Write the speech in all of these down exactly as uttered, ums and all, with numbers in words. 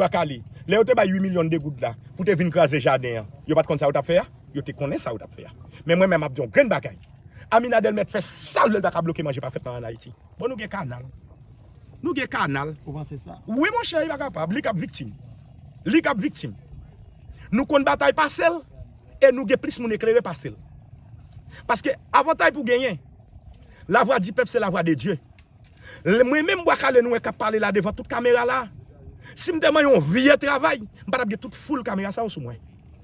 Bwa Kale, lè yo te bay uit milyon de goud la pou te vin kraze jaden an, yo pa t konn sa yo t ap fè a? Yo te konnen sa yo t ap fè a. Men mwen menm, m ap di yon grenn bagay. Aminadèl mèt fè sa l vle, l pa ka bloke manje pa fèt nan ann Ayiti. Bon, nou gen kanal. Nou gen kanal. Ou panse sa? Wi, monchè, li pa kapab. Li k ap viktim. Li k ap viktim. Nou konn batay pase l, e nou gen plis moun eklere pase l. Paske avantay pou genyen, la voix du peuple, c'est la voix de Dieu. Lè mwen menm, Bwa Kale, nou wè k ap pale la devan tout kamera la. Si m te manyen yon vye travay, m pa t ap gen tout foul kamera sa yo sou mwen.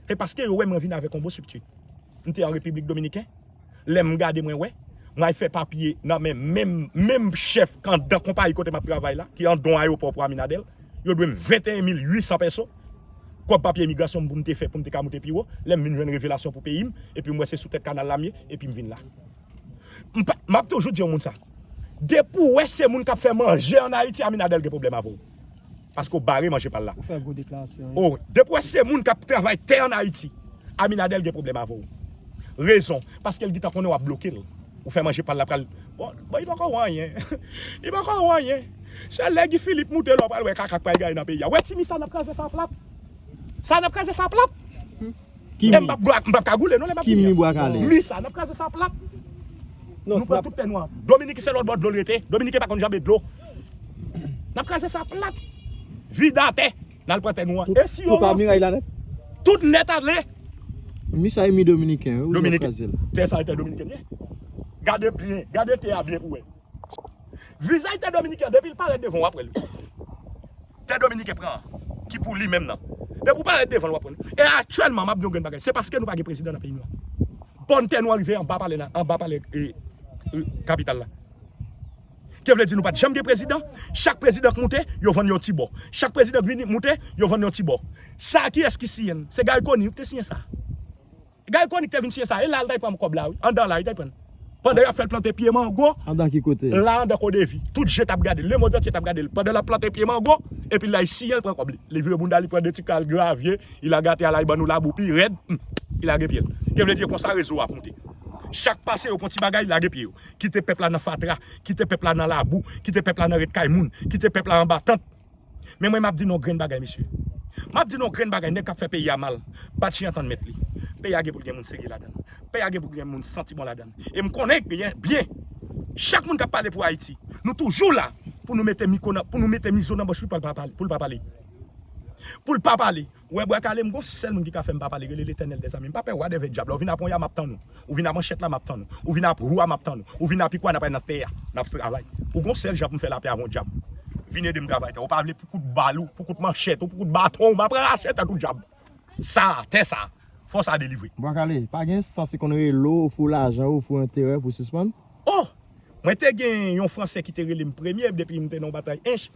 Se paske yo wè mwen vin avèk yon bon estrikti. M te an Repiblik Dominikèn. Lè m gade, mwen wè, mwen al fè papye nan men menm, menm chèf k anndan konpayi kote m ap travay la, ki anndan yon ayewopò pou Aminadèl. Yo dwe m venteyen mil uit san peso. Kòb papye imigrasyon m pou m te fè, pou m te ka moute pi wo. Lè m vin jwenn revelasyon pou peyi m, epi m wè se sou tèt kanal la m ye, epi m vin la. M pa, m ap toujou di yon moun sa. Depi w wè se moun k ap fè manje ann Ayiti, Aminadèl gen pwoblèm avè w. Paske w bare manje pa l la. Ou fè gwo deklarasyon, wi. O, depi w wè se moun k ap travay tè ann Ayiti, Aminadèl gen pwoblèm avè w. Rezon, paske l gentan konnen w ap bloke l. Ou fè manje pa l la pral. Bon, bon, li poko wè anyen. Li poko wè anyen. Se lè Guy Philippe moute la w pral wè kaka k pral gaye nan peyi a. Wè ti mi sa n ap kraze sa plat. Sa n ap kraze sa plat. Ki mi? E m p ap, m p ap kagoule non lè m ap di mi an. Ki mi Bwa Kale? Mi sa, n ap kraze sa plat. Nou pran tout tè nou an. Dominik se lòt bò dlo l rete. Dominik pa konn janbe dlo. N ap kraze sa plat. Vide atè. N al pran tè nou an. E si yo ranse? Tout a miray la nèt? Tout nèt ale. Mi sa e mi dominiken, wi, ou Dominiken. Tè sa e tè dominiken ye. Gade byen, gade tè a byen pou wè. Vizaj tè dominiken an, depi l parèt devan w, w ap wè l. Tè dominiken pran an, ki pou li menm nan. Depi w parèt devan l, w ap wè l. E aktyèlman, m ap di yon grenn bagay. Se paske nou pa gen prezidan nan peyi nou an. Bòn tè nou an rive anba palè, anba palè, e, e, kapital la. Ki vle di nou pa t janm gen prezidan. Chak prezidan k moute, yo vann yon ti bò. Chak prezidan k vini moute, yo vann yon ti bò. Sa kiyès ki siyen l? Se Gary Conille ki te siyen sa. Gary Conille ki te vin siyen sa. E la l t al pran kòb la, wi. Anndan la, li t al pran. Pandan y ap fè l plante pye mango. Anndan ki kote? La, anndan Kodevi. Tout je t ap gade l. Lemonn antye t ap gade l. Pandan l ap plante pye mango, epi la, li siyen l pran kòb li. Li vire bounda, li pran de ti kal gravye, li lage atè a la, li ban nou labou pi rèd. Hmm. Li lage pye l. Ki vle di konsa rezo a ap moute. Chak pase yo pran ti bagay, lage pye yo. Kite pèp la nan fatra, kite pèp la nan labou, kite pèp la nan rèt kay moun, kite pèp la anba tant. Men mwen, m ap di nou yon grenn bagay, mesye. M ap di nou yon grenn bagay, nèg k ap fè peyi a mal, pa t chita tann mèt li. Peyi a gen pou l gen moun serye ladan l. Peyi a gen pou l gen moun santi bon ladan l. E m konnen byen, byen, chak moun k ap pale pou Ayiti, nou toujou la pou nou mete mikwo nan, pou nou mete mizo nan bòch li pou l pa pale, pou l pa pale. Pou l pa pale. Ou wè Bwa Kale, m gon sèl moun ki ka fè m pa pale, rele Letènèl dèzame. M pa pè, whatever dyab la, ou vin a ponya, m ap tann ou. Ou vin a manchèt la, m ap tann ou. Ou vin a wou a, m ap tann ou. Ou vin a pikwa, n ap al nan tè a, n ap travay. Ou gon sèl jan pou m fè lapè avè yon dyab. Vin ede m travay tè. Ou pa vle pou kout bal ou, pou kout manchèt ou, pou kout baton ou, m ap rache tèt ou dyab. Sa, tè sa, fò sa delivre. Bwa Kale, pa gen enstans ki konn rele w, ofri w lajan, ofri w enterè pou w sispann? Oh! Mwen te gen yon Fransè ki te rele m premye depi m te nan yon batay ench.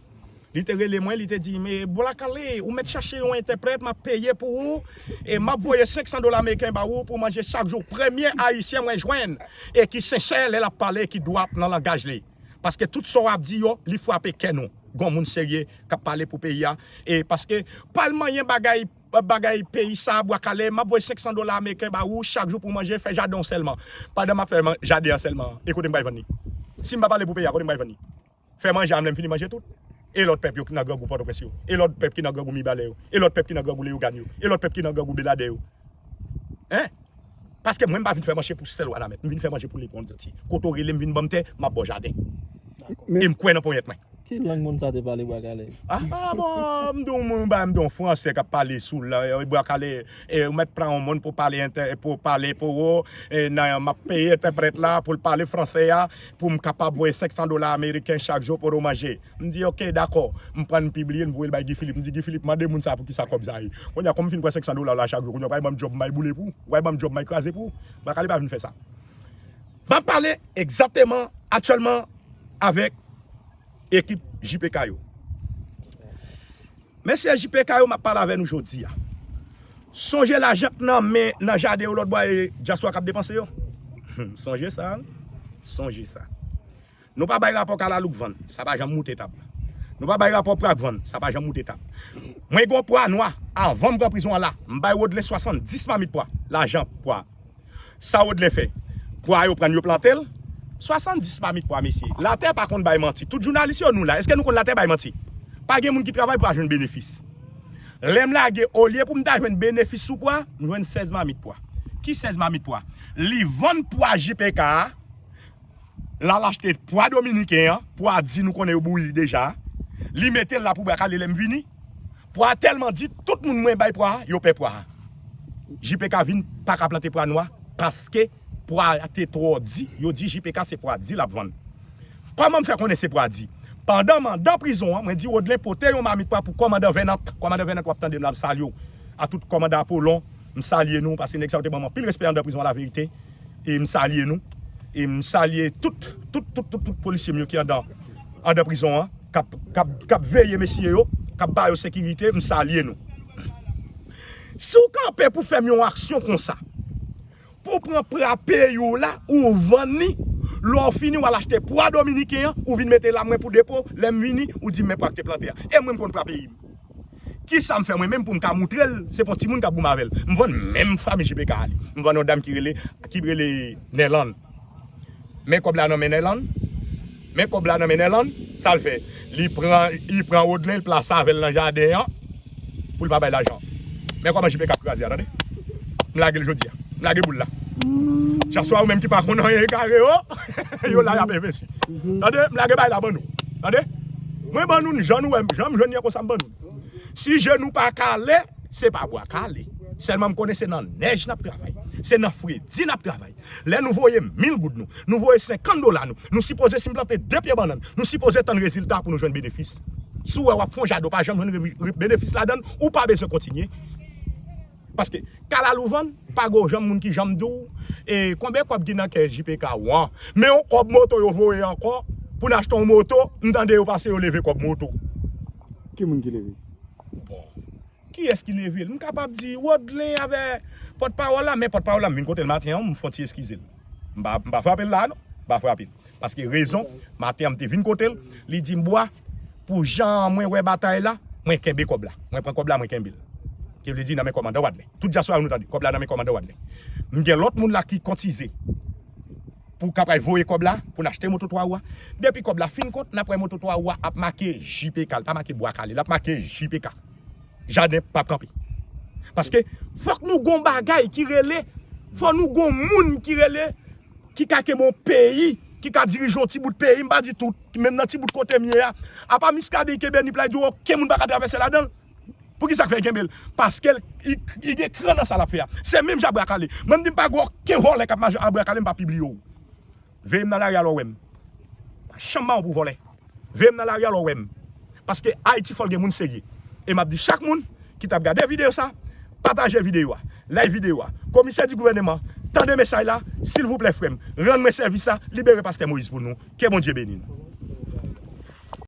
Li te rele mwen, li te di, "Men Bwa Kale, ou mèt chache yon entèprèt, m ap peye pou ou, e m ap voye senk san dola ameriken ba ou pou w manje chak jou." Premye Ayisyen mwen jwenn, e ki sensè lè l ap pale, ki dwat nan langaj li. Paske tout sa w ap di yo, li frape kè nou. Gon moun serye k ap pale pou peyi a. E paske pa l manyen bagay, bagay peyi sa, Bwa Kale, m ap voye senk san dola ameriken ba ou chak jou pou w manje, fè jaden w sèlman. Pandan m ap fè man-, jaden an sèlman, e kote m pral vann li? Si m pa pale pou peyi a, kote m pral vann li? Fè manje a, m lè m fini manje tout. E lòt pèp yo ki nan grangou Pòtoprens yo? E lòt pèp ki nan grangou Mibalè yo? E lòt pèp ki nan grangou Leyogàn yo? E lòt pèp ki nan grangou Beladè yo? Hein? Paske mwen, m pa vin fè manje pou sèl Wanament. M vin fè manje pou lemonn antye. Kote w rele m vin ban m tè, m ap ba w jaden. Dakò. E m kwè nan ponyèt mwen. Ki lang moun sa te pale, Bwa Kale? Ah, bon, m di w, m ba, m di w, yon Fransè k ap pale sou la, e, Bwa Kale, e, ou mèt pran yon moun pou pale entè-, pou pale pou ou, e, nan, m ap peye entèprèt la pou l pale fransè a, pou m kapab voye senk san dola ameriken chak jou pou nou manje. M di, "Ok, dakò." M pran, m pibliye, m voye l bay Guy Philippe. M di, "Guy Philippe, mande moun sa pou ki sa kòb sa ye." Kounye a, kòm m fin pran senk san dola la chak jou, kounye a, w pral ban m djòb, m al boule pou ou. W pral ban m djòb, m al kraze pou ou. Bwa Kale pa vin fè sa. M ap pale egzakteman, aktyèlman, avèk ekip J P K yo. Mesye J P K yo, m ap pale avè nou jodi a. Sonje lajan k nan men, nan jaden yo lòt bò a, e dyaspora k ap depanse yo. Sonje sa, wi. Sonje sa. Nou pa bay rapò Kalalou k vann, sa pa janm moute tab. Nou pa bay rapò pwa k vann, sa pa janm moute tab. Mwen gen yon pwa nwa, avan m pran prizon an la, m bay Rodley swasanndis mamit pwa, lajan pwa. Sa Rodley fè? Pwa yo pran l, yo plante l. Swasanndis mamit pwa, mesye. Latè pa konn bay manti. Tout jounalis yo nou la. Èske nou konn latè bay manti? Pa gen moun ki travay pou al jwenn benefis. Lè m lage, olye pou m ta jwenn benefis sou pwa, m jwenn sèz mamit pwa. Ki sèz mamit pwa? Li vann pwa J P K a, l al achte pwa dominiken an, pwa di nou konnen yo bouyi deja. Li mete l la pou bwa kale lè m vini. Pwa tèlman di, tout moun mwen bay pwa, yo pè pwa. J P K vin pa ka plante pwa nwa, paske pwa te twò di, yo di J P K se pwa di l ap vann. Kòman m fè konnen se pwa di? Pandan m andan prizon an, mwen di Rodlen pote yon mamit pwa pou kòmandan Vènant. Kòmandan Vènant w ap tande m la, m salye w. A tout kòmandan Apolon, m salye nou, paske nèg sa yo te ban m anpil respè andan prizon an, laverite. E m salye nou. E m salye tout, tout, tout, tout, tout polisye m yo ki andan, andan prizon an, k ap, k ap, k ap veye mesye yo, k ap ba yo sekirite, m salye nou. Si w kanpe pou fè m yon aksyon konsa, pou w pran pwa peyi w la, ou vann li, lè w fini, w al achte pwa dominiken an, ou vin mete la mwen pou depo, lè m vini, ou di m men pwa k te plante a. E mwen m konn pwa peyi m. Kisa m fè mwen menm pou m ka moutre l, se pa yon timoun k ap goumen avè l. M vann menm fanmi J P K a li. M vann yon dam ki rele, ki rele Nèland. Men kòb la nan men Nèland. Men kòb la nan men Nèland. Sa l fè? Li pran, li pran Rodlen, l plase avè l nan jaden an pou l pa bay lajan. Men kòman J P K ap kraze a, tande. M lage l jodi a. M lage boul la. Chak swa ou menm ki pa konn anyen egare yo, yo la y ap envesti. Tande, m lage bay la ban nou. Tande? Mwen ban nou jan nou wè m, jan m jwenn li an konsa m ban nou. Si je nou pa kale, se pa bwa kale. Sèlman m konnen se nan nèj n ap travay. Se nan fredi n ap travay. Lè nou voye mil goud nou, nou voye senkant dola nou, nou sipoze si m plante de pye bannann, nou sipoze tann rezilta pou nou jwenn benefis. Si w wè w ap fè yon jaden, w pa janm jwenn re-, re-, benefis ladan l, ou pa bezwen kontinye. Paske kalalou vann, pa gen yon moun ki janm di w, e, konbyen kòb ki nan kès J P K ou an. Men yon kòb moto yo voye ankò, pou n achte yon moto, m tande yo pase yo leve kòb moto. Ki moun ki leve? Bon. Kiyès ki leve l? M kapab di Rodlen avè pòtpawòl la, men pòtpawòl la, m vin kote l maten an, m fè yon ti eskize l. M pa, m pa frape l la, non. M pa frape l. Paske rezon, maten an, m te vin kote l, li di m, Bwa, pou jan mwen wè batay la, mwen kenbe kòb la. Mwen pran kòb la, mwen kenbe l. Ki vle di nan men kòmandan Wadlè. Tout dyaspora nou tande, kòb la nan men kòmandan Wadlè. M gen lòt moun la ki kotize pou kapab voye kòb la, pou n achte moto twa wou a. Depi kòb la fin kont, n ap wè moto twa wou a ap make J P K, l pa make Bwa Kale, l ap make J P K. Jaden p ap kanpe. Paske fòk nou gon bagay ki rele, fò nou gon moun ki rele, ki ka kenbe yon peyi, ki ka dirije yon ti bout peyi, m pa di tout, menm nan ti bout kote m ye a. Apa Miskaden kenbe Nip la, li di okenn moun pa ka travèse ladan l. Poukisa k fè l kenbe l? Paske l, li, li gen kran nan sa l ap fè a. Se menm jan Bwa Kale. Mwen m di m pa gen okenn vòlè k ap mache a Bwa Kale, m pa pibliye w. Veye m nan lari a lè w wè m. Pa janm mawon pou vòlè. Veye m nan lari a lè w wè m. Paske Ayiti fò l gen moun serye. E m ap di chak moun ki t ap gade videyo sa, pataje videyo a, like videyo a. Komisè di gouvèneman, tande mesaj la, silvouplè frè m, rann mwen sèvis la, libere pastè Moyiz pou nou. Ke Bondye beni nou.